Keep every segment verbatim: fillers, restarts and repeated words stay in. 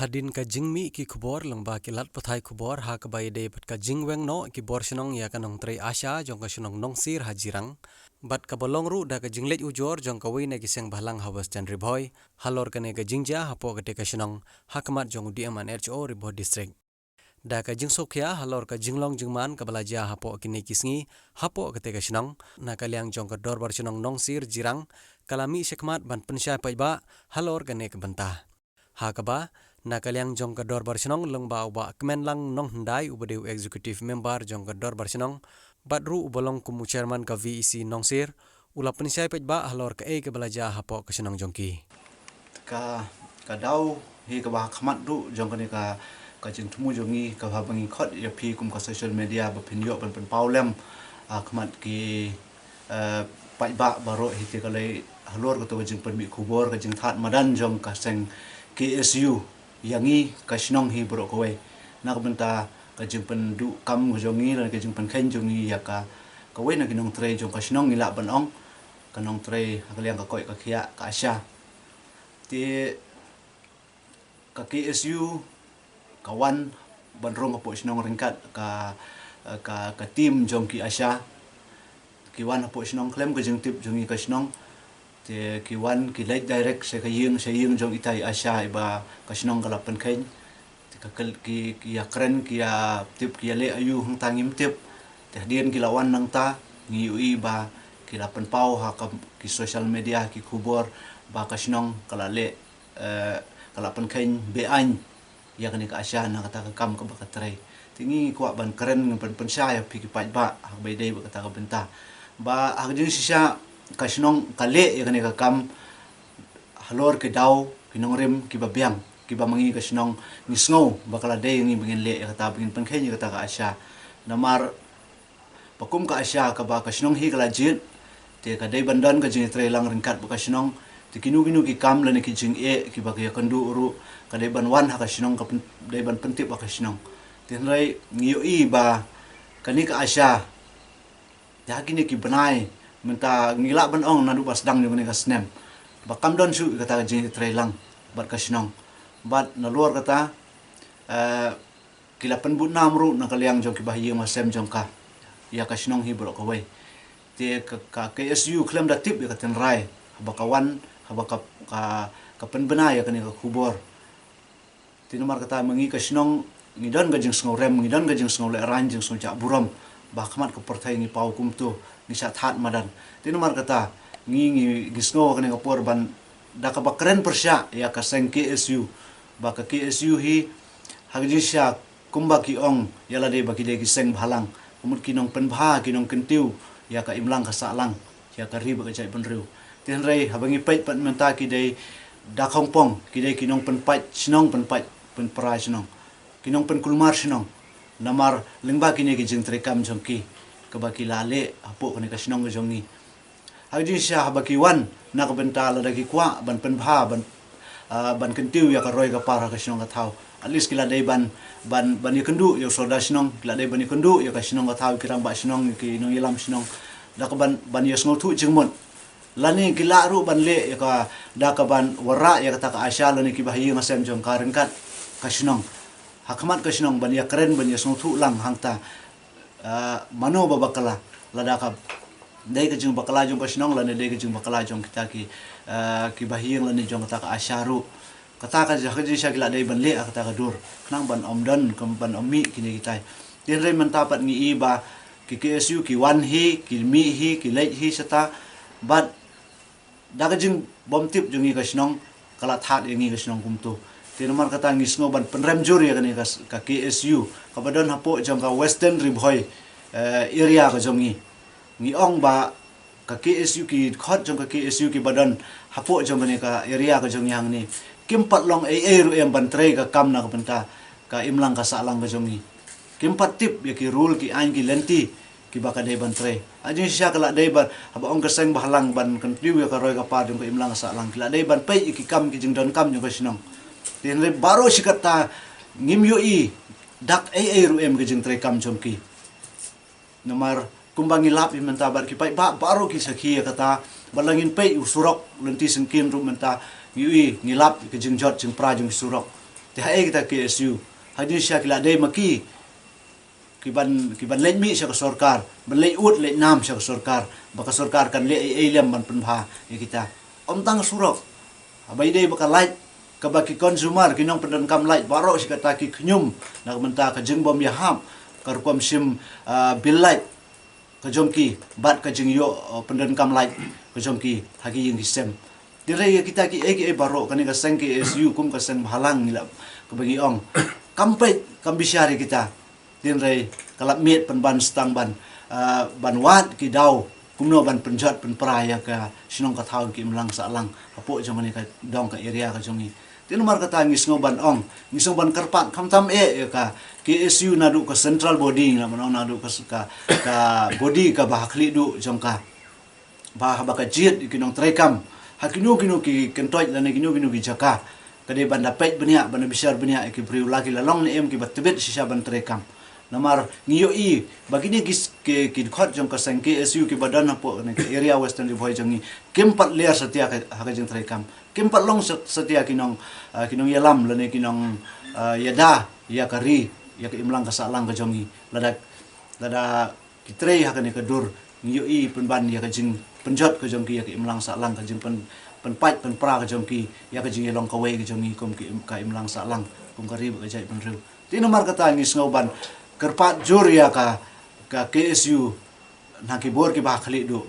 Hadien ka jingmih ki khubor lyngba ki lad pathai khubor ha kaba ïadei bad ka jingweng noh ki bor shnong ïa ka nongtrei ASHA jong ka shnong Nongsir ha Jirang, bad kaba long ruh da ka jingleit ujor jong kawei na ki seng bhalang ha Western Ri Bhoi halor kane ka jingjia hapoh katei ka shnong, ha khmat jong u DM and HO Ri Bhoi District. Da ka jingsngewkhia halor ka jinglong jingman kaba la jia hapoh kine ki sngi hapoh katei ka shnong, na ka liang jong ka Dorbar Shnong Nongsir Jirang ka la mih shakhmat ban pynshai paidbah halor kane ka bynta. Ha kaba, na ka liang jong ka Dorbar Shnong lyngba u Bah Kmenlang Nonghyndai uba dei u Executive Member jong ka Dorbar Shnong, bad ruh uba long kum u Chairman ka VEC Nongsir, u la pynshai paidbah halor kaei kaba la jia hapoh ka shnong jong ki. Ka, ka daw hi kaba ha khmat ruh jong kane ka, ka jingthmu jong ngi kaba ngi khot ïa phi kum ka social media ba phin ïoh ban pynpaw lem ha khmat ki, eh, paidbah baroh hi te ka lei halor kato ka jingpynmih khubor ka jingthad madan jong ka seng KSU ïa ngi ka shnong hi baroh kawei. Na ka bynta ka jingpynduh kam ka jong ngi lane ka jingpynkheiñ jong ngi ïa ka, kawei na ki nongtrei jong ka shnong ngi lah ban ong, ka nongtrei ha ka liang ka koit ka khiah ka ASHA. Te ka KSU ka wan ban rung hapoh shnong ryngkat ka, ka, ka team jong ki ASHA. Ki wan hapoh shnong khlem ka jingtip jong ngi ka shnong. Te ki wan ki leit direct sha ka ïing, sha ïing jong itai ASHA iba ka shnong ka la pynkheiñ. Te ka kel-, ki, ki ïa kren, ki ïa tip, ki ïa leh aïu hangta ngim tip. Te hadien ki la wan nangta, ngi ïohi ba ki la pynpaw ha ka, ki social media, ki khubor ba ka shnong ka la leh, eh, ka la pynkheiñ be-aiñ ïa kane ka ASHA na kata ka kam kaba ka trei. Te ngi kwah ban kren, ngi pyn-, pynshai ïa phi ki paidbah ha kaba ïadei bad kata ka bynta. Ba ha ka jingshisha ka shnong ka leh ïa kane ka kam halor ki daw, ki nongrim kiba biang, kiba ma ngi ka shnong ngi sngew ba ka la dei ngi ba ngin leh ïa kata, ba ngin pynkheiñ ïa kata ka ASHA. Namar ba kum ka ASHA kaba ka shnong hi ka la jied, te ka dei ban don ka jingïatreilang ryngkat bad ka shnong. Te kino kino ki kam lane ki jingeh kiba ki ïakynduh ruh ka dei ban wan ha ka shnong, ka pyn-, dei ban pyntip ha ka shnong. Te hynrei ngi ïohi ba kane ka ASHA, ïa kine ki bnai mynta ngi lah ban ong naduh ba sdang jong kane ka snem, ba kam don shuh kata ka jingïatreilang bad ka shnong. Bad nalor kata, eh, ki la pynbud nam ruh na ka liang jong kiba ha ïing ha sem jong ka ïa ka shnong hi baroh kawei. Te ka, ka KSU khlem da tip ïa ka tynrai haba ka wan, haba ka, ka, ka pynbna ïa kane ka khubor. Te namar kata ma ngi ka shnong ngi don ka jingsngewrem, ngi don ka jingsngewlehraiñ, jingsngew jah burom ba ha khmat ka pyrthei ngi paw kumto, ngi shah thad madan. Te namar kata ngi, ngi, ngi sngew ha kane ka por ban da kaba kren pyrshah ïa ka seng KSU, ba ka KSU hi ha ka jingshisha kumba ki ong ïa lade ba ki dei ki seng bhalang, ka mut ki nongpynbha, ki nongkyntiew ïa ka imlang ka sahlang, ïa ka ri bad ka jaitbynriew. Te hynrei haba ngi peit pat mynta ki dei da khongpong, ki dei ki nongpynpait shnong, pynpait pynpra shnong, ki nongpynkulmar shnong. Namar lyngba kine ki jingtreikam jong ki kaba ki la leh hapoh kane ka shnong ka jong ngi. Ha ka jingshisha haba ki wan na ka bynta lada ki kwah ban pynbha, ban, ah, ban kyntiew ïa ka roi ka par ha ka shnong ka thaw, at least ki la dei ban, ban, ban ïakynduh ïa u sordar shnong, ki la dei ban ïakynduh ïa ka shnong ka thaw, ki rangbah shnong, ki nongïalam shnong, da ka ban, ban ïasngewthuh jingmut. Lane ki lah ruh ban leh ïa ka, da ka ban wanrah ïa kata ka ASHA lane kiba ha ïing ha sem jong ka ryngkat ka shnong, ha khmat ka shnong, ban ïakren, ban ïasngewthuh lang hangta. Ah, mano ba bakla, lada ka dei ka jingbakla jong ka shnong lane dei ka jingbakla jong kita ki, ah, kiba ha ïing lane jong kata ka ASHA ruh. Kata ka, ka jingshisha ki la dei ban leh ha kata ka dur, khnang ban ym don, ban ym mih kine kitai. Te hynrei mynta pat ngi i ba ki KSU ki wan hi, ki mih hi, ki leit hi shata, bad da ka jingbymtip jong ngi ka shnong ka la thad ïa ngi ka shnong kumto. Te namar kata ngi sngew ban pynrem jur ïa kane ka, ka KSU kaba don hapoh jong ka Western Ri Bhoi, eh, area ka jong ngi. Ngi ong ba ka KSU, ki khot jong ka KSU kiba don hapoh jong kane ka area ka jong ngi hangne, kim pat long ei ei ruh em ban trei ka kam na ka bynta ka imlang ka sahlang ka jong ngi. Kim pat tip ïa ki rule, ki aiñ, ki lynti kiba ka dei ban trei. Ha jingshisha ka la dei ban, haba ong ka seng bhalang, ban kyntiew ïa ka roi ka par jong ka imlang ka sahlang, ki la dei ban peit ïa ki kam, ki jingdonkam jong ka shnong. Te hynrei baroh shi katta ngim ïohi dak ei ei ruh em ka jingtreikam jong ki. Namar kumba ngi lap hi mynta bad ki paidbah baroh ki sakhi ïa kata, bad la ngin peit u surok Lynti Syngkien ruh mynta, ngi ïohi, ngi lap ïa ka jingjot jingpra jong ki surok. Te haei kita K S U, hadien shisha ki la dei ma ki ki ban, ki ban leit mih sha ka sorkar, ban leit ud leit nam sha ka sorkar, ba ka sorkar kan leh ei ei lem ban pynbha ïa kita. Ym tang surok, haba ïadei bad ka light, kaba ki consumer, ki nongpyndonkam light baroh shi katta ki khñium na ka bynta ka jingbym ïahap ka rukom shim, ah, bill light ka jong ki bad ka jingïoh, uh, pyndonkam light ka jong ki ha ki ïing ki sem. Hynrei ïa kita kiei kiei baroh, kane ka seng K S U kum ka seng bhalang ngi lah, kaba ngi ong, kam peit kam bishar ïa kita. Hynrei ka lap miet pynban stang ban, uh, ban wad ki daw kumno ban pynjot pynpra ïa ka shnong ka thaw, ki imlang sahlang hapoh jong kane ka dong ka area ka jong ngi. Te namar kata ngi sngew ban ong, ngi sngew ban kyrpad khamtam eh ïa ka K S U naduh ka central body, ngi lah ban ong naduh ka, ka, ka body kaba ha khlieh duh jong ka, ba haba ka jied ïa ki nongtreikam ha kino kino ki kyntoit lane kino kino ki jaka, ka dei ban da peit bniah, ban da bishar bniah ïa ki briew, la ki la long ne em kiba tbit shisha ban treikam. Namar ngi ïohi ba kine ki, ki, ki dkhot jong ka seng K S U kiba don hapoh kane ka area Western Ri Bhoi jong ngi kim pat ler satia ka, ha ka jingtreikam. Kim pat long sat-, satia ki nong, ah, ki nongïalam lane ki nong, ah, ïada ïa ka ri, ïa ka imlang ka sahlang ka jong ngi. Lada, lada ki trei ha kane ka dur, ngi ïohi pynban ïa ka jingpynjot ka jong ki ïa ka imlang sahlang, ka jingpyn, pynpait pynpra ka jong ki ïa ka jingïalong kawei ka jong ngi kum ki im-, ka imlang sahlang, kum ka ri bad ka jaitbynriew. Te namar kata ngi sngew ban kyrpad jur ïa ka, ka K S U na ki bor kiba ha khlieh duh,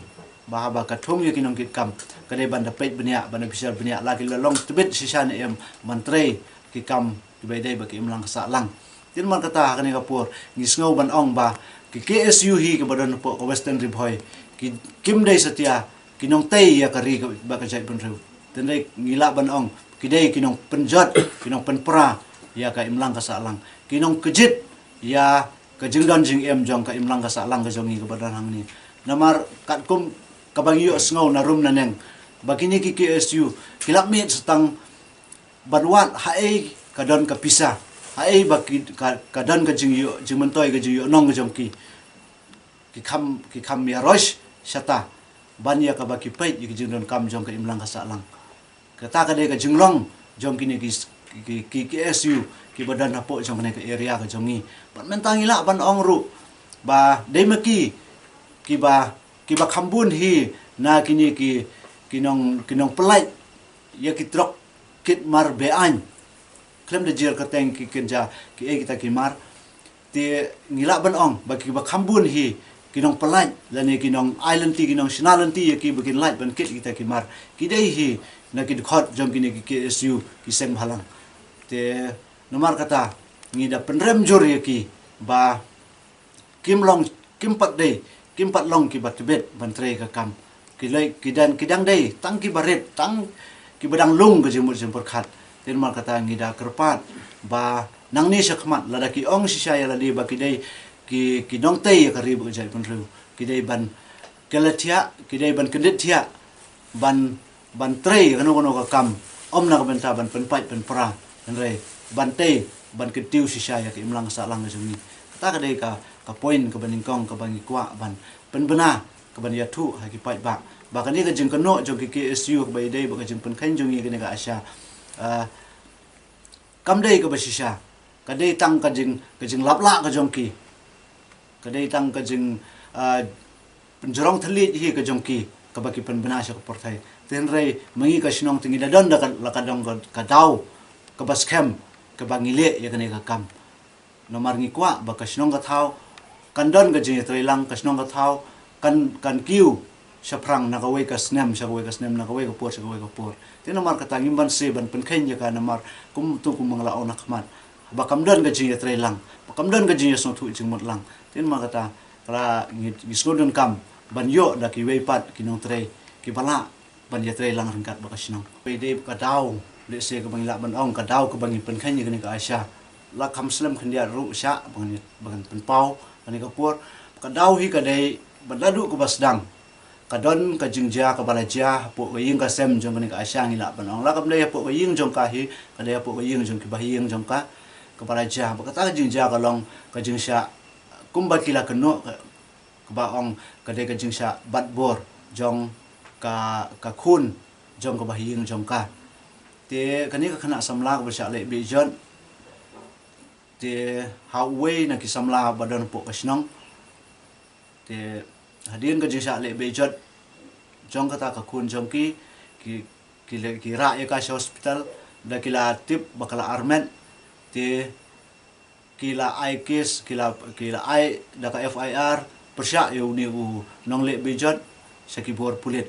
ba haba ka thung ïa ki nongkitkam, ka dei ban da peit bniah, ban da bishar bniah, la ki la long tbit shisha ne em ban trei ki kam kiba ïadei bad ki imlang ka sahlang. Te namar kata ha kane ka por ngi sngew ban ong ba ki K S U hi kiba don hapoh ka Western Ri Bhoi, ki, kim dei satia ki nongtei ïa ka ri ka, bad ka jaitbynriew. Hynrei ngi lah ban ong ki dei ki nongpynjot, ki nongpynpra ïa ka imlang ka sahlang, ki nongkjit ïa ka jingdon jingem jong ka imlang ka sahlang ka jong ngi kaba don hangne. Namar katkum kaba ngi ïohsngew na rum na neng, ba kine ki K S U ki lap miet stang ban wad haei ka don ka pisa, haei ba ki, ka, ka don ka jingïoh, jingmyntoi, ka jingïohnong ka jong ki. Ki kham, ki kham ïaroish shata ban ïa kaba ki peit ïa ki jingdonkam jong ka imlang ka sahlang. Kata ka dei ka jinglong jong kine ki, ki, ki, ki K S U kiba don hapoh jong kane ka area ka jong ngi. Bad mynta ngi lah ban ong ruh ba dei ma ki kiba, kiba kham bun hi na kine ki, ki nong, ki nongpyllait ïa ki trok kit mar be-aiñ. Khlem da jia kyrteng ki kynja kiei kita ki mar. Te ngi lah ban ong ba kiba kham bun hi ki nongpyllait lane ki nongai lynti, ki nongshna lynti ïa ki ba kin lait ban kit kita ki mar, ki dei hi na ki dkhot jong kine ki K S U, ki seng bhalang. Te namar kata ngi da pynrem jur ïa ki ba kim long, kim pat dei, kim pat long kiba tbit ban trei ka kam. Ki lei, ki dang, ki dang dei tang kiba rit, tang kiba dang lung ka jingmut jingpyrkhat. Te namar kata ngi da kyrpad ba nangne shakhmat lada ki ong shisha ïa lade ba ki dei ki, ki nongtei ïa ka ri bad ka jaitbynriew, ki dei ban kylla thiah, ki dei ban kyndit thiah ban, ban trei kano kano ka kam, ym na ka bynta ban pynpait pynpra, hynrei ban tei, ban kyntiew shisha ïa ka imlang ka sahlang ka jong ngi. Kata ka dei ka, ka point kaba nyngkong kaba ngi kwah ban pynbna, kaban ïathuh ha ki paidbah ba kane ka jingkynnoh jong ki K S U kaba ïadei bad ka jingpynkheiñ jong ngi kane ka ASHA, ah, kam dei kaba shisha, ka dei tang ka jing, ka jinglap lah ka jong ki, ka dei tang ka jing, ah, pynjrong thylliej hi ka jong ki kaba ki pynbna sha ka pyrthei. Te hynrei ma ngi ka shnong te ngi da don da ka, la ka dong ka, ka daw kaba skhem kaba ngi leh ïa kane ka kam. Namar ngi kwah ba ka shnong ka thaw kan don ka jingïatreilang, ka shnong ka thaw kan, kan kiew shaphrang na kawei ka snem sha kawei ka snem, na kawei ka por sha kawei ka por. Te namar kata ngim banse ban pynkheiñ ïa ka, namar kum tu kum ba nga la ong na khmat, ba kam don ka jingïatreilang, ba kam don ka jingïasngewthuh jingmut lang. Te namar kata ka la ngi, ngi sngewdonkam ban ïoh da kiwei pat ki nongtrei kiba lah ban ïatreilang ryngkat bad ka shnong. Ba ïadei bad ka daw, lehse kaba ngi lah ban ong, ka daw kaba ngi pynkheiñ ïa kane ka ASHA, la kham slem khyndiat ruh shah ba ngan, ba ngan pynpaw kane ka por. Ka daw hi ka dei ba naduh kaba sdang ka don ka jingjia kaba la jia hapoh ka ïing ka sem jong kane ka ASHA, ngi lah ban ong. La kam dei hapoh ka ïing jong ka hi, ka dei hapoh ka ïing jong ki bahaïing jong ka kaba la jia. Bad kata ka jingjia ka long ka jingshah kumba ki la kynnoh ka, kaba ong ka dei ka jingshah bat bor jong ka, ka khun jong ka bahaïing jong ka. Te kane ka khynnah samla kaba shah leit bieit jot, Te ha uwei na ki samla ba don hapoh ka shnong, te hadien ka jingshah leh beh jot jong kata ka khun jong ki, ki, ki, la, ki rah ïa ka sha hospital, da ki la tip ba ka la armet, te ki la ai case, ki la, ki la ai da ka F I R pyrshah ïa une u nongleh beh jot sha ki bor pulit.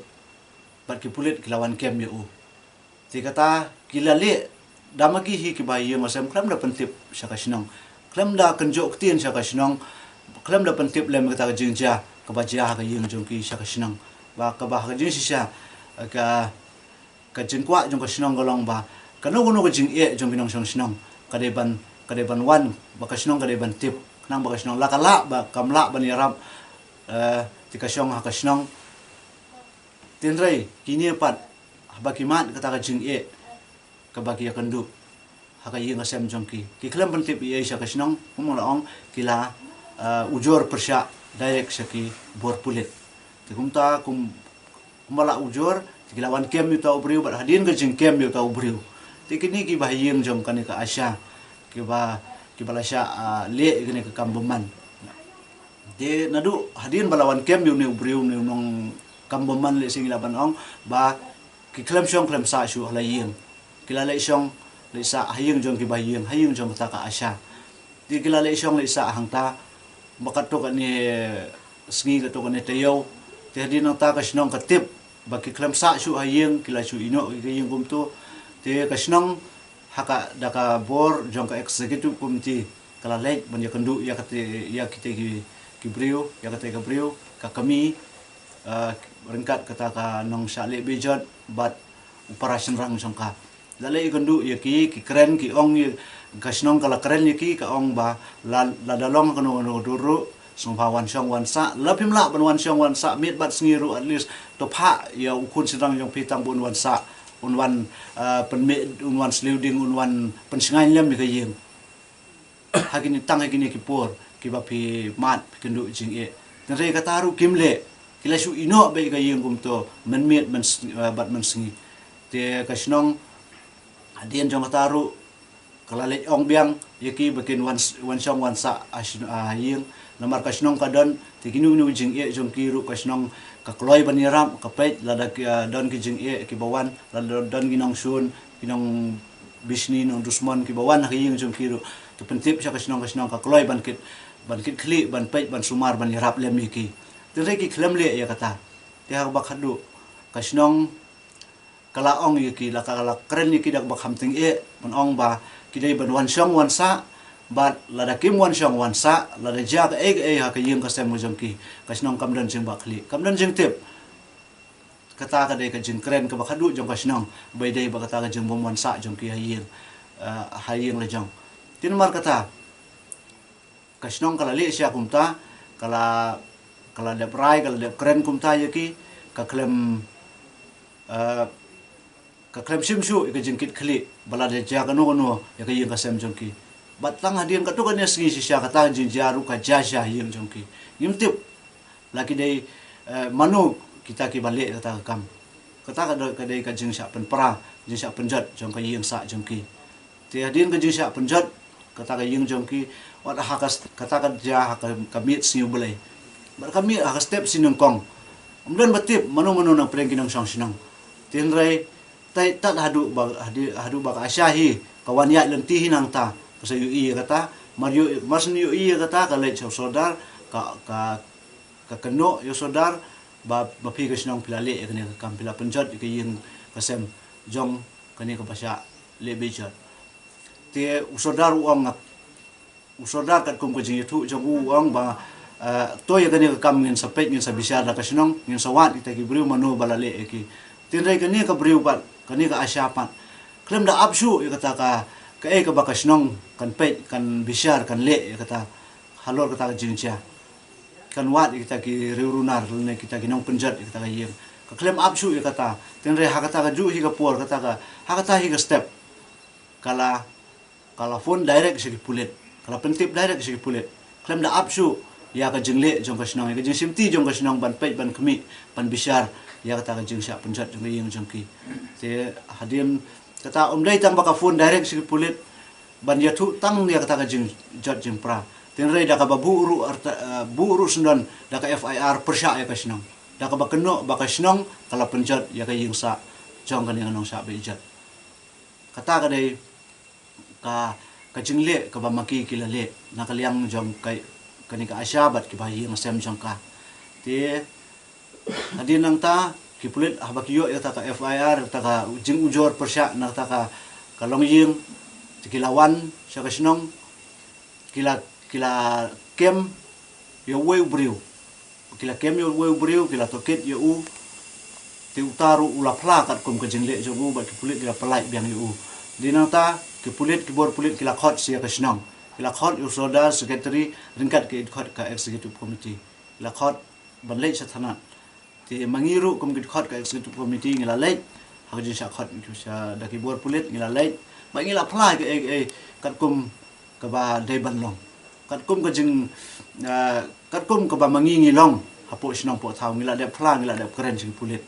Bad ki pulit ki la wan kem ïa u. Te kata ki la leh da ma ki hi kiba ha ïing ha sem, khlem da pyntip sha ka shnong, khlem da kynjoh ktien sha ka shnong, khlem da pyntip lem kata ka jingjia kaba jia ha ka ïing jong ki sha ka shnong. Ba kaba ha ka jingshisha, ka, ka jingkwah jong ka shnong ka long ba kano kano ka jingeh jong ki nongshong shnong ka dei ban, ka dei ban wan, ba ka shnong ka dei ban tip, khnang ba ka shnong la ka lah ba kam lah ban ïarap, eh, te ka shong ha ka shnong. Tynrai kine pat, haba ki mad kata ka jingeh kaba ki ïakynduh ha ka ïing ka sem jong ki, ki khlem pyntip ei ei sha ka shnong, kumba la ong, ki la, eh, ujor pyrshah direct sha ki bor pulit. Te kumta kum, kumba la ujor, te ki la wan kem ïa uta u briew, bad hadien ka jingkem ïa uta u briew, te kine kiba ha ïing jong kane ka ASHA, kiba, kiba la shah, ah, leh kane ka kam bymman. Te naduh hadien ba la wan kem ïa une u briew, une u nongkam bymman, lehse ngi lah ban ong ba ki khlem shong khlem sah shuh ha la ïing. Ki la leit shong leit sah ha ïing jong kiba ha ïing, ha ïing jong kata ka ASHA. Te ki la leit shong leit sah hangta, ba katto katne sngi, katto katne taïew, te hadien nangta ka shnong ka tip ba ki khlem sah shuh ha ïing, ki la shu ïehnoh ïa ka ïing kumto. Te ka shnong ha ka, da ka bor jong ka executive committee, ka la leit ban ïakynduh ïa kata, ïa kita ki, ki briew, ïa kata ka briew, ka kmie, eh, ryngkat kata ka nongshah leh beh jot bad u para shynrang jong ka. La leit ïakynduh ïa ki, ki kren, ki ong ïa, ka shnong ka la kren ïa ki, ka ong ba la, lada long kano kano ka dur ruh, sngewbha wan shong wan sah, la phim lah ban wan shong wan sah miet bad sngi ruh, at least to phah ïa u khun shynrang jong phi tang ba un wan sah, un wan, eh, pynmih, un wan sliew ding, un wan pynshngaiñ lem ïa ka ïing. Ha kine, tang ha kine ki por kiba phi mad, phi kynduh jingeh. Tynrai kata ruh kim leh, ki la shu ïehnoh beit ïa ka ïing kumto mynmiet myn s-, eh, bad mynsngi. Te ka shnong hadien jong kata ruh ka la leit ong biang ïa ki ba kin wan s-, wan shong wan sah ha shnong, ha ïing. Namar ka shnong ka don, te kino kino jingeh jong ki ruh ka shnong ka kloi ban ïarap, ka peit lada ki, ah, don ki jingeh kiba wan, lada don ki nongshun, ki nongbishni, nongdusmon kiba wan ha ka ïing jong ki ruh, ki pyntip sha ka shnong, ka shnong ka kloi ban kit, ban kit khlieh, ban peit, ban sumar, ban ïarap lem ïa ki. Tynrai ki khlem leh ïa kata. Te ha kaba khatduh ka shnong ka la ong ïa ki, la ka la kren ïa ki da kaba kham tyngeh, ban ong ba ki dei ban wan shong wan sah, bad lada kim wan shong wan sah, lada jia kaei kaei ha ka ïing ka sem ka jong ki, ka shnong kam don jingbakla, kam don jingtip. Kata ka dei ka jingkren kaba khatduh jong ka shnong, ba ïadei bad kata ka jingbym wan sah jong ki ha ïing, eh, ha ïing la jong. Te namar kata, ka shnong ka la leh sha kumta, ka la, ka la dep rai, ka la dep kren kumta ïa ki, ka khlem, eh, ka khlem shim shuh ïa ka jingkit khlieh ba lada jia kano kano ïa ka ïing ka sem jong ki. Bad tang hadien katto katne sngi shisha, kata ka jingjia ruh ka jia sha ha ïing jong ki. Ngim tip la ki dei, eh, mano kita kiba leh kata ka kam. Kata ka dei, ka dei ka jingshah pynpra, jingshah pynjot jong ka ïing sah jong ki. Te hadien ka jingshah pynjot kata ka ïing jong ki, wat ha ka st-, kata ka jia ha ka, ka miet Sngi U Blei. Bad ka miet ha ka step shi nyngkong. Ym don ba tip mano mano na pdeng ki nongshong shnong. Te hynrei, tai tad haduh ba, hadi-, haduh ba ka ASHA hi ka wan ïaid lynti hi nangta, ka sa ïohi ïa kata, mar ïoh, mar shu ïohi ïa kata, ka leit sha u sordar, ka, ka, ka kynnoh ïa u sordar ba, ba phi ka shnong phi la leh ïa kane ka kam, phi la pynjot ïa ka ïing ka sem jong kane kaba shah leh beh jot. Te u sordar u ong, u sordar katkum ka jingïathuh jong u, u ong ba, eh, to ïa kane ka kam ngin sa peit, ngin sa bishar da ka shnong, ngin sa wad ïa kita ki briew mano ba la leh ïa ki. Te hynrei kane ka briew pat, kane ka ASHA pat, khlem da ap shuh ïa kata ka, kaei kaba ka shnong kan peit, kan bishar, kan leh ïa kata halor kata ka jingjia. Kan wad ïa kita ki riewrunar lane kita ki nongpynjot ïa kata ka ïing. Ka khlem ap shuh ïa kata. Te hynrei ha kata kajuh hi ka por, kata ka, ha kata hi ka step, ka la, ka la phone direct sha ki pulit. Ka la pyntip direct sha ki pulit. Khlem da ap shuh ïa ka jingleh jong ka shnong, ïa ka jingshimti jong ka shnong ban peit, ban khmih, ban bishar ïa kata ka jingshah pynjot jong ka ïing jong ki. Te hadien kata, ym dei tang ba ka phone direct sha ki pulit, ban ïathuh tang ïa kata ka jingjot jingpra. Tynrai da kaba buh ruh arta, eh, buh ruh syndon da ka F I R pyrshah ïa ka shnong. Da kaba kynnoh ba ka shnong ka la pynjot ïa ka ïing sah jong kane ka nongshah beh jot. Kata ka dei ka, ka jingleh kaba ma ki ki la leh na ka liang jong ka, kane ka ASHA bad kiba ïing sem jong ka. Te hadien nangta ki pulit haba ki ïoh ïa kata ka F I R, kata ka jingujor pyrshah na kata ka, ka longïing, te ki la wan sha ka shnong, ki la, ki la kem ïa uwei u briew. Ki la kem ïa uwei u briew, ki la tohkit ïa u. Te uta ruh u la phla katkum ka jingleh jong u bad ki pulit ki la pynlait biang ïa u. Dei nangta ki pulit, ki bor pulit ki la khot sha ka shnong. Ki la khot ïa u sordar, secretary, ryngkat ki khot ka executive committee. Ki la khot ban leit sha thanat. Te ma ngi ruh kum ki khot ka executive committee ngi la leit ha ka jingshah khot sha da ki bor pulit, ngi la leit. Ba ngi la phla ka, eh, eh, katkum kaba dei ban long. Katkum ka jing, eh, katkum kaba ma ngi ngi long hapoh shnong poh thaw, ngi la dep phla, ngi la dep kren sha ki pulit.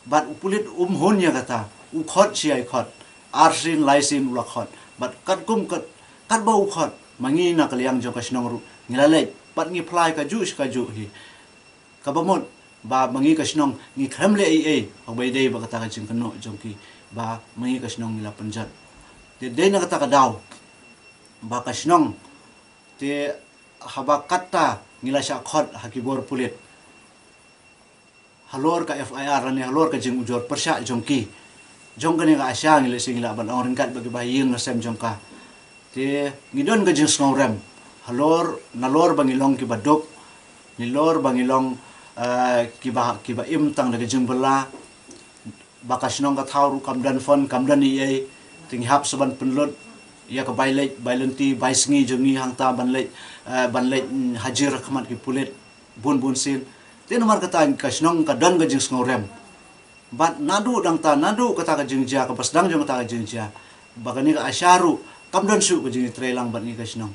Bad u pulit um hun ïa kata, u khot shi ai khot, arsien laisien u la khot. Bad katkum kat, katba u khot, ma ngi na ka liang jong ka shnong ruh ngi la leit. Bad ngi phla kajuh shi kajuh hi. Kaba mut ba ma ngi ka shnong ngi khlem leh ei ei, haba ïadei bad kata ka jingkynnoh jong ki ba ma ngi ka shnong ngi la pynjot. Te dei na kata ka daw ba ka shnong, te haba kata ngi la shah khot ha ki bor pulit halor ka F I R lane halor ka jingujor pyrshah jong ki, jong kane ka ASHA, ngi lehse ngi lah ban ong ryngkat bad kiba ïing sem jong ka. Te ngi don ka jingsngewrem halor, nalor ba ngi long kiba duk, nalor ba ngi long, eh, kiba, kiba im tang da ka jingbylla. Ba ka shnong ka thaw ruh kam don phone, kam don ei ei. Te ngi hap sa ban pynlut ïa ka bai leit, bai lynti, bai sngi jong ngi hangta ban leit, eh, ban leit, mm, hajir ha khmat ki pulit bun bun sien. Te namar kata ka shnong ka don ka jingsngewrem. Bad naduh dang ta, naduh kata ka jingjia, kaba sdang jong kata ka jingjia, ba kane ka ASHA ruh kam don shuh ka jingïatreilang bad ngi ka shnong.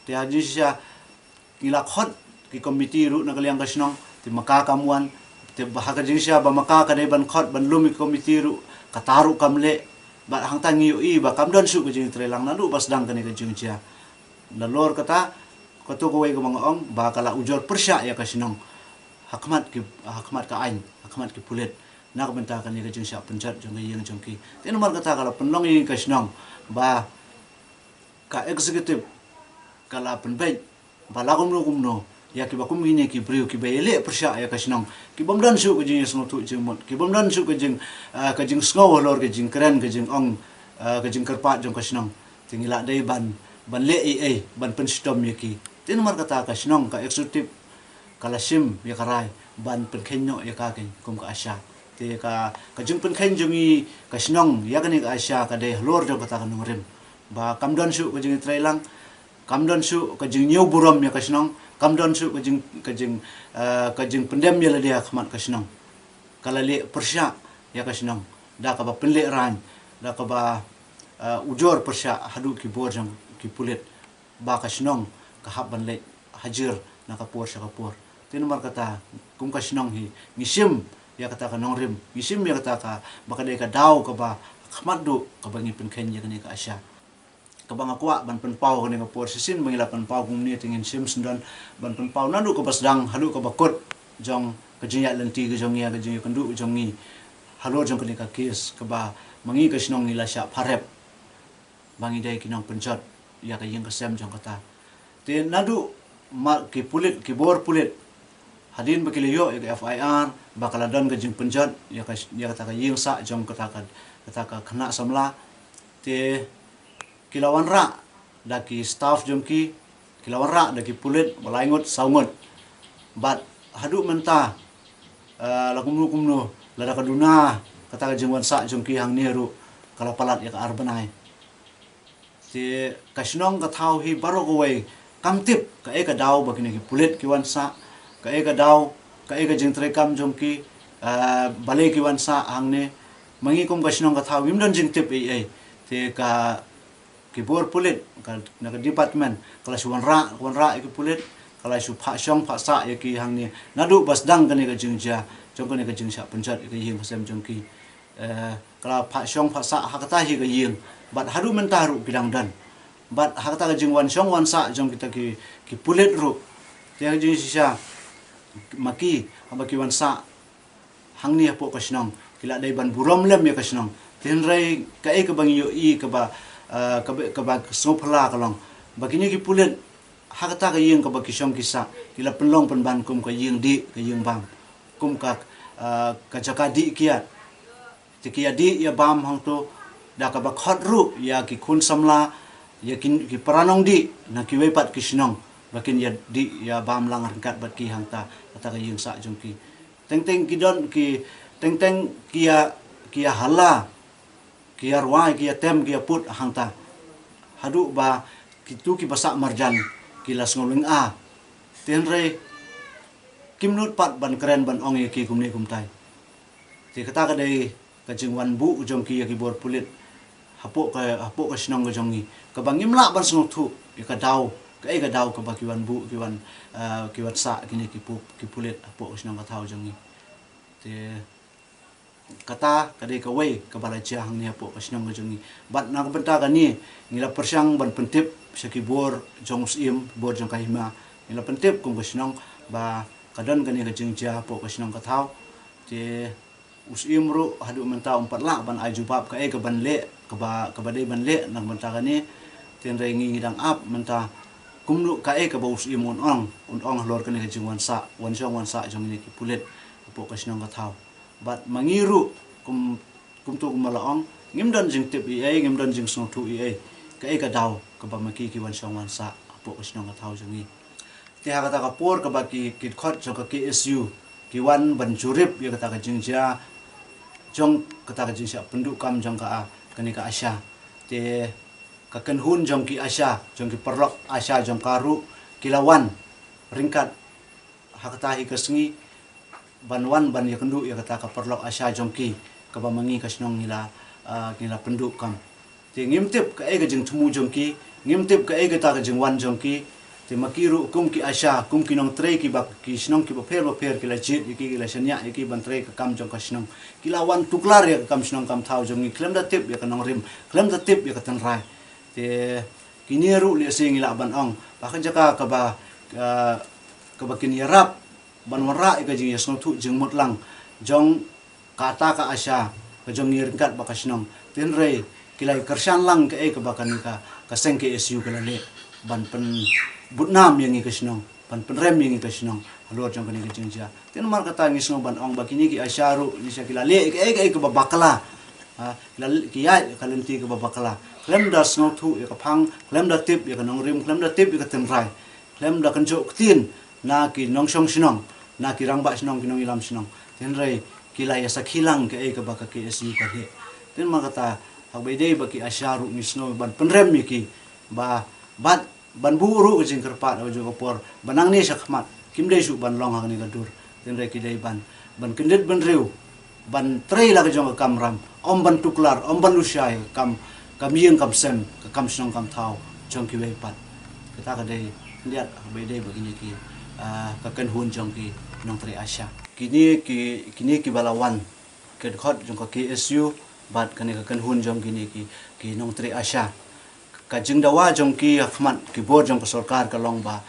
Te ha jingshisha ngi la khot ki komiti ruh na ka liang ka shnong, te ma ka kam wan. Te ba ha ka jingshisha ba ma ka ka dei ban khot ban lum ïa ki komiti ruh, kata ruh kam leh. Bad hangta ngi ïohi ba kam don shuh ka jingïatreilang naduh ba sdang kane ka jingjia. Nalor kata, kato kawei kaba nga ong ba ka la ujor pyrshah ïa ka shnong ha khmat ki, ha khmat ka aiñ, ha khmat ki pulit, na ka bynta kane ka jingshah pynjot jong ka ïing jong ki. Te namar kata ka la pynlong ïa ka shnong ba ka executive ka la pynbeit ba la kumno kumno ïa kiba kum kine ki briew kiba ïaleh pyrshah ïa ka shnong, ki bym don shuh ka jingïasngewthuh jingmut, ki bym don shuh ka jing, ah, ka jingsngew halor ka jingkren, ka jingong, ah, ka jingkyrpad jong ka shnong, te ngi lah dei ban, ban leh ei ei ban pynshitom ïa ki. Te namar kata ka shnong, ka executive ka la shim ïa ka rai ban pynkheiñ noh ïa ka, kein kum ka ASHA. Te ka, ka jingpynkheiñ jong ngi ka shnong ïa kane ka ASHA ka dei halor jong kata ka nongrim ba kam don shuh ka jingïatreilang, kam don shuh ka jingñiew burom ïa ka shnong, kam don shuh ka jing, ka jing, eh, ka jingpyndem ïa lade ha khmat ka shnong. Ka la leh pyrshah ïa ka shnong da kaba pynlehraiñ, da kaba, eh, ujor pyrshah haduh ki bor jong ki pulit ba ka shnong ka hap ban leit hajir na ka por sha ka por. Te namar kata, kum ka shnong hi ngi shim ïa kata ka nongrim, ngi shim ïa kata ka, ba ka dei ka daw kaba khmat duh kaba ngi pynkheiñ ïa kane ka ASHA. Kaba nga kwah ban pynpaw kane ka por shisien ba ngi la pynpaw kumne, te ngin shim syndon ban pynpaw naduh kaba sdang haduh kaba kut jong ka jingïaid lynti ka jong ngi, ka jingïakynduh ka jong ngi halor jong kane ka case kaba ma ngi ka shnong ngi la shah pharep ba ngi dei ki nongpynjot ïa ka ïing ka sem jong kata. Te naduh ma ki pulit, ki bor pulit, hadien ba ki la ïoh ïa ka F I R ba ka la don ka jingpynjot ïa ka, ïa kata ka ïing sah jong kata ka, kata ka khynnah samla, te ki la wanrah da ki staff jong ki, ki la wanrah da ki pulit ba lai ngut saw ngut. Bad haduh mynta, eh, la kumno kumno, lada ka duna kata ka jingwan sah jong ki hangne ruh, ka la palat ïa ka ar bnai. Te ka shnong ka thaw hi baroh kawei kam tip kaei ka daw ba kine ki pulit ki wan sah, kaei ka daw, kaei ka jingtreikam jong ki, eh, balei ki wan sah hangne. Ma ngi kum ka shnong ka thaw ngim don jingtip ei ei. Te ka, ki bor pulit, ka, na ka department, ka la shu wanrah, wanrah ïa ki pulit, ka la shu phah shong phah sah ïa ki hangne naduh ba sdang kane ka jingjia jong kane ka jingshah pynjot ïa ka ïing ka sem jong ki. Eh, ka la phah shong phah sah ha kata hi ka ïing. Bad haduh mynta ruh ki dang don. Bad ha kata ka jingwan shong wan sah jong kita ki, ki pulit ruh. Te ha ka jingshisha ma ki, haba ki wan sah hangne hapoh ka shnong, ki la dei ban burom lem ïa ka shnong. Te hynrei kaei kaba ngi ïohi kaba, ah, kaba, kaba sngewphylla ka long ba kine ki pulit ha kata ka ïing kaba ki shong ki sah, ki la pynlong pynban kum ka ïing dih, ka ïing bam, kum ka, ah, ka jaka dih kiad. Te ki ïa dih ïa bam hangto da kaba khot ruh ïa ki khun samla, ïa ki, ki para nongdih na kiwei pat ki shnong ba kin ïa dih ïa bam lang ryngkat bad ki hangta, kata ka ïing sah jong ki. Teng teng ki don ki, teng teng ki ïa, ki ïa hala, ki ïa rwai, ki ïa tem, ki ïa put hangta. Haduh ba kitu kiba sah marjan ki la sngew lynga. Te hynrei kim nud pat ban kren ban ong ïa ki kumne kumtai. Te kata ka dei ka jingwan buh jong ki ïa ki bor pulit hapoh ka, hapoh ka shnong ka jong ngi, kaba ngim lah ban sngewthuh ïa ka daw, kaei ka daw kaba ki wan buh, ki wan, ah, ki wan sah kine ki pu-, ki pulit hapoh ka shnong ka thaw jong ngi. Te kata ka dei kawei kaba la jia hangne hapoh ka shnong ka jong ngi. Bad na ka bynta kane ngi la pyrshang ban pyntip sha ki bor jong u Syiem, bor jong ka hima. Ngi la pyntip kum ka shnong ba ka don kane ka jingjia hapoh ka shnong ka thaw. Te u Syiem ruh haduh mynta um pat lah ban ai jubab kaei kaban leh, kaba, kaba dei ban leh na ka bynta kane. Te hynrei ngi, ngi dang ap mynta kumno, kaei kaba u Syiem un ong, un ong halor kane ka jingwan sah, wan shong wan sah jong kine ki pulit hapoh ka shnong ka thaw. Bad ma ngi ruh kum, kumto kumba la ong, ngim don jingtip ei ei, ngim don jingsngewthuh ei ei kaei ka daw kaba ma ki ki wan shong wan sah hapoh ka shnong ka thaw jong ngi. Te ha kata ka por kaba ki, ki dkhot jong ka K S U ki wan ban jurip ïa kata ka jingjia jong kata ka jingshah pynduh kam jong ka, ah, kane ka ASHA. Te ka kynhun jong ki ASHA, jong ki paralok ASHA jong ka ruh ki la wan ryngkat ha kata hi ka sngi ban wan ban ïakynduh ïa kata ka paralok ASHA jong ki, kaba ma ngi ka shnong ngi la, ah, ngi la pynduh kam. Te ngim tip kaei ka jingthmu jong ki, ngim tip kaei kata ka jingwan jong ki. Te ma ki ruh kum ki ASHA, kum ki nongtrei kiba, ki shnong kiba pher ba pher ki la jied ïa ki, ki la shaniah ïa ki ban trei ka kam jong ka shnong. Ki la wan tuklar ïa ka kam shnong kam thaw jong ngi khlem da tip ïa ka nongrim, khlem da tip ïa ka tynrai. Te kine ruh lehse ngi lah ban ong ba ka jaka kaba, ah, kaba kin ïarap ban wanrah ïa ka jingïasngewthuh jingmut lang jong kata ka ASHA ka jong ngi ryngkat bad ka shnong. Te hynrei ki la kyrshan lang kaei kaba kane ka, ka seng K S U ka la leh ban pynbudnam ïa ngi ka shnong, ban pynrem ïa ngi ka shnong halor jong kane ka jingjia. Te namar kata ngi sngew ban ong ba kine ki ASHA ruh ngi sha ki la leh kaei kaei kaba bakla. Ha, ki la leh, ki ïaid ka lynti kaba bakla khlem da sngewthuh ïa ka phang, khlem da tip ïa ka nongrim, khlem da tip ïa ka tynrai, khlem da kynjoh ktien na ki nongshong shnong, na ki rangbah shnong, ki nongïalam shnong. Te hynrei ki la ïasakhi lang kaei kaba ka K S U ka leh. Te namar kata haba ïadei bad ki ASHA ruh ngi sngew ban pynrem ïa ki ba, bad ban buh ruh ka jingkyrpad ha kajuh ka por ba nangne sha khmat kim dei shuh ban long ha kane ka dur. Te hynrei ki dei ban, ban kyndit bynriew, ban trei la ka jong ka kamram, ym ban tuklar, ym ban lushai ka kam, kam ïing kam sem, ka kam shnong kam thaw jong kiwei pat. Kata ka dei khyndiat haba ïadei bad kine ki, ah, ka kynhun jong ki nongtrei ASHA. Kine ki, kine kiba la wan, ki dkhot jong ka K S U bad kane ka kynhun jong kine ki, ki nongtrei ASHA, ka jingdawa jong ki ha khmat ki bor jong ka sorkar ka long ba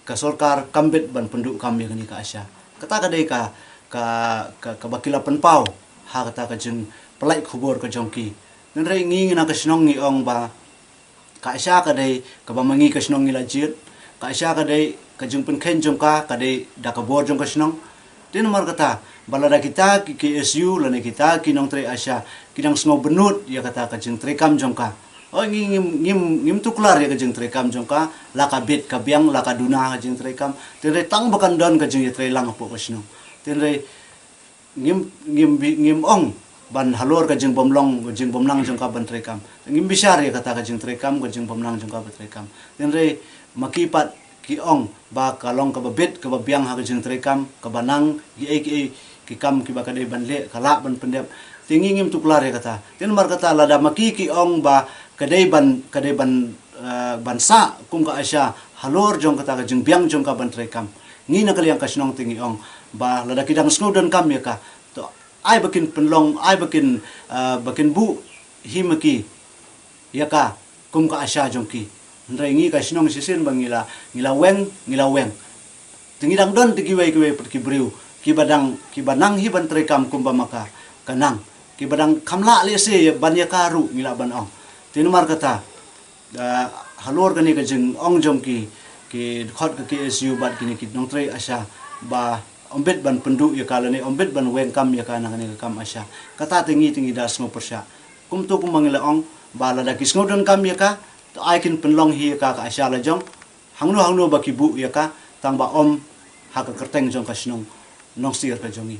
ka sorkar kam bit ban pynduh kam ïa kane ka ASHA. Kata ka dei ka, ka, ka, kaba ki la pynpaw ha kata ka jingpynlait khubor ka jong ki. Hynrei ngi, ngi na ka shnong ngi ong ba ka ASHA ka dei kaba ma ngi ka shnong ngi la jied. Ka ASHA ka dei ka jingpynkheiñ jong ka, ka dei da ka bor jong ka shnong. Te namar kata ba lada kita ki K S U lane kita ki nongtrei ASHA ki dang sngew bynnud ïa kata ka jingtreikam jong ka, oh, ngi, ngim, ngim, ngim tuklar ïa ka jingtreikam jong ka, la ka bit ka biang, la ka duna ka jingtreikam. Te hynrei tang ba kan don ka jingïatreilang hapoh ka shnong. Te hynrei ngim, ngim bi-, ngim ong ban halor ka jingbymlong, ka jingbymnang jong ka ban treikam. Ngim bishar ïa kata ka jingtreikam, ka jingbymnang jong ka ban treikam. Te hynrei ma ki pat ki ong ba ka long kaba bit kaba biang ha ka jingtreikam, kaba nang kiei kiei ki kam kiba ka dei ban leh ka lah ban pyndep. Te ngi ngim tuklar ïa kata. Te namar kata lada ma ki ki ong ba ka dei ban, ka dei ban, eh, ban sah kum ka ASHA halor jong kata ka jingbiang jong ka ban treikam, ngi na ka liang ka shnong te ngi ong ba lada ki dang sngew donkam ïa ka, to ai ba kin pynlong, ai ba kin, eh, ba kin buh hi ma ki ïa ka kum ka ASHA jong ki. Hynrei ngi ka shnong shisien ba ngi la, ngi la weng, ngi la weng. Te ngi dang don te kiwei kiwei pat ki briew kiba dang, kiba nang hi ban treikam kumba ma ka, ka nang, kiba dang kham lah lehse ban ïa ka ruh, ngi lah ban ong. Te namar kata, da halor kane ka jingong jong ki, ki dkhot ka KSU bad kine ki nongtrei ASHA ba ym bit ban pynduh ïa ka lane ym bit ban weng kam ïa ka na kane ka kam ASHA. Kata te ngi, te ngi da sngew pyrshah. Kumto kumba ngi la ong ba lada ki sngew donkam ïa ka, to ai kin pynlong hi ïa ka ka ASHA la jong hangno hangno ba ki buh ïa ka, tang ba ym ha ka kyrteng jong ka shnong Nongsier ka jong ngi.